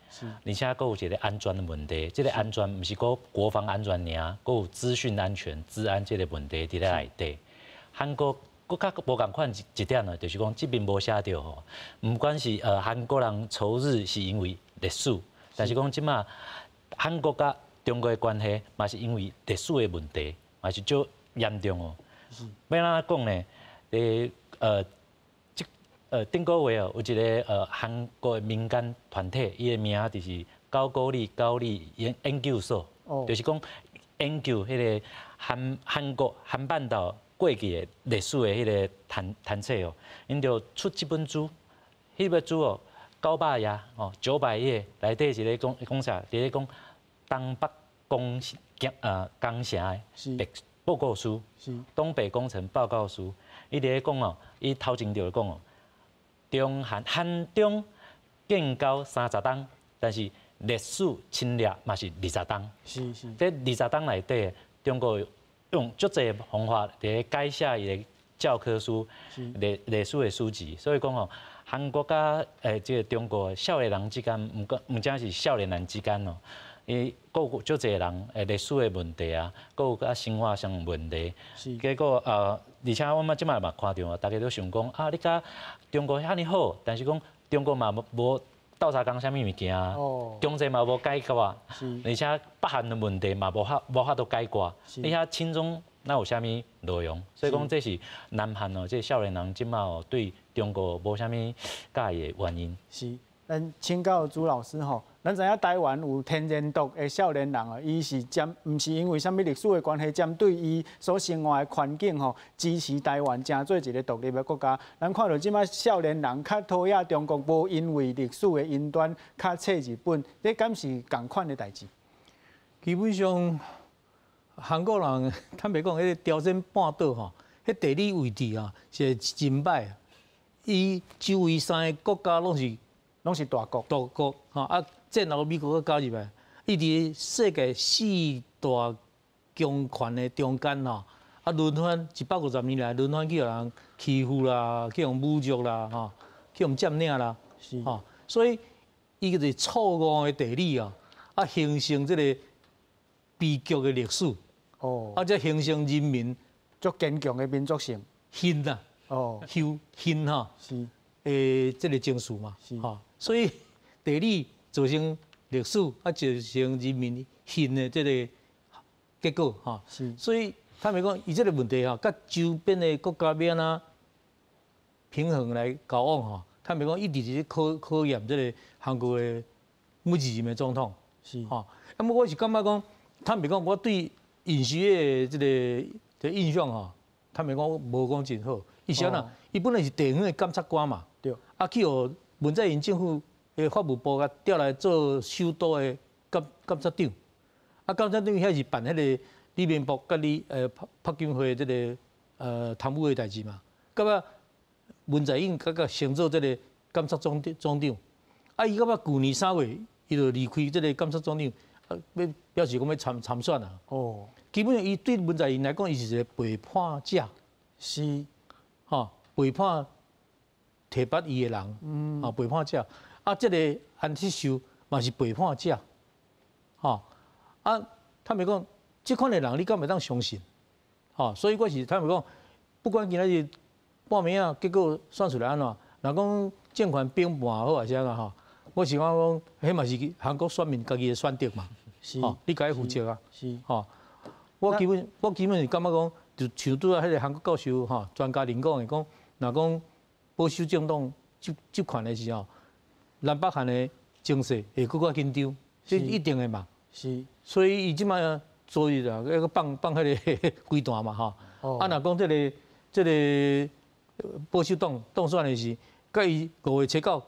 而且閣有一个安全的問題，這个安全毋是講國防安全爾，閣有資訊安全、資安這个問題佇咧內底。韓國閣較無仝款一點呢，就是講這邊無寫著吼，毋管是韓國人仇日是因為歷史，但是講這馬韓國佮中國的關係嘛是因為歷史的問題，嘛是足嚴重哦。欲按怎講呢？頂個月哦，有一个韓國的民間團體，伊的名就是高句麗高麗研究所，就是講研究彼个韓國韓半島過去的歷史的彼个團體哦，𪜶就出這本書，彼本書哦900頁哦，900頁內底是咧講講啥？佇咧講東北工程的報告書，東北工程報告書，伊佇咧講哦，伊頭前就講哦。中韓韓中建交30冬，但是歷史侵略嘛是20冬。這20冬內底，中國用足濟方法佇咧改寫伊的教科書、歷史的書籍。所以講哦，韓國佮這个中國少年人之間，毋只是少年人之間哦，伊閣有足濟人歷史的問題啊，閣有佮生活上問題。結果而且我們這擺嘛看著啊，大家都想講啊，你佮中國遐爾好，但是講中國嘛無鬥相共啥物物件啊，經濟嘛無解決啊，而且北韓的問題嘛無法度解決，你遐親中哪有啥物路用？所以講這是南韓哦，這少年人這擺哦對中國無啥物佮意的原因。是。咱請教朱老師吼，咱知影台灣有天然獨的少年人啊，伊是針毋是因為啥物歷史的關係，針對伊所生活的環境吼，支持台灣成做一個獨立的國家。咱看到這擺少年人較討厭中國，無因為歷史的因端較親日本，這敢是仝款的代誌？基本上，韓國人坦白講，彼個朝鮮半島吼，彼地理位置啊是真歹。伊周圍三个國家攏是大國，大國吼啊！戰後美國閣加入來，伊佇世界四大強權的中間吼，啊輪番150年來輪番去予人欺負啦，去予侮辱啦，吼，去予佔領啦，吼，所以伊就是錯誤的地理啊，啊形成這個悲劇的歷史，哦，啊，才形成人民足堅強的民族性，恨啊，哦，恨恨吼，是，這個情緒嘛，吼，所以地理造成歷史，啊，造成人民恨的這個結果，吼，是，所以坦白講，伊這個問題吼，佮周邊的國家欲按怎平衡來交往吼，坦白講，一直是考驗這個韓國的每一任的總統，是，吼，啊，我是感覺講，坦白講，我對尹錫悅的這個印象吼，坦白講無講真好。伊是按怎？伊本來是地方的監察官嘛，對，啊，去予文在寅政府的法務部共調來做首都的監察長，啊，監察長遐是辦彼個李明博佮朴槿惠這個貪污的代誌嘛，到尾文在寅閣共升做這個監察總長，啊，伊到尾舊年3月，伊就離開這個監察總長，啊，欲表示講欲參選啊。哦，基本上伊對文在寅來講，伊是一個背叛者，是，吼，背叛提拔伊的人，啊，背叛者，啊，這個韓錫秀嘛是背叛者，吼，啊，坦白講，這款的人你敢會當相信？吼，所以我是坦白講，不管今仔日半暝仔，結果選出來按怎，若講政權崩盤好還是按怎吼，我是感覺講，彼嘛是韓國選民家己的選擇嘛，是，你家己負責啊，是，吼，我基本是感覺講，就像拄仔彼個韓國教授吼，專家認講的講，若講保守政黨執權的時候，南北韓的情勢會閣較緊張，這一定的嘛。是，所以伊這擺昨日啊，閣放彼个飛彈嘛吼。啊，若講這個保守黨當選的是，佮伊5月7、9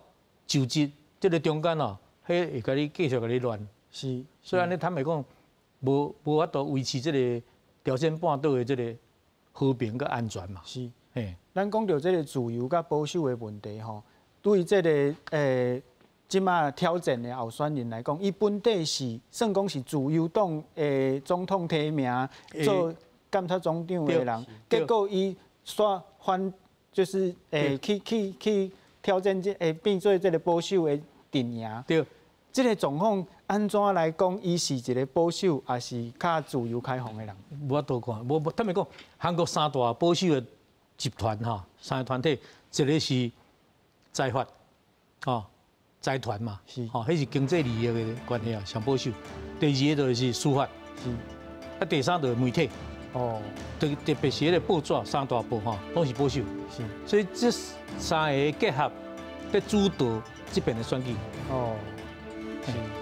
就職這个中間哦，彼會共你繼續共你亂。是，所以按呢坦白講，無法度維持這个朝鮮半島的這个和平佮安全嘛。是，嘿，咱講著這个自由佮保守的問題吼，對這个這擺挑戰的候選人來講，伊本底是算講是自由黨的總統提名做監察總長的人，結果伊煞反就是去挑戰這變做這个保守的陣營。對，這个狀況按怎來講，伊是一个保守，抑是較自由開放的人？無法度看，無坦白講，韓國三大保守的集團吼，三个團體，一个是財閥，吼，財團嘛，是，吼，彼是經濟利益的關係啊，上保守。第二个就是司法，是，啊，第三就是媒體，哦，特別是彼个報紙，三大報吼，攏是保守，是，所以這三个結合，佇主導這邊的選舉。哦，是。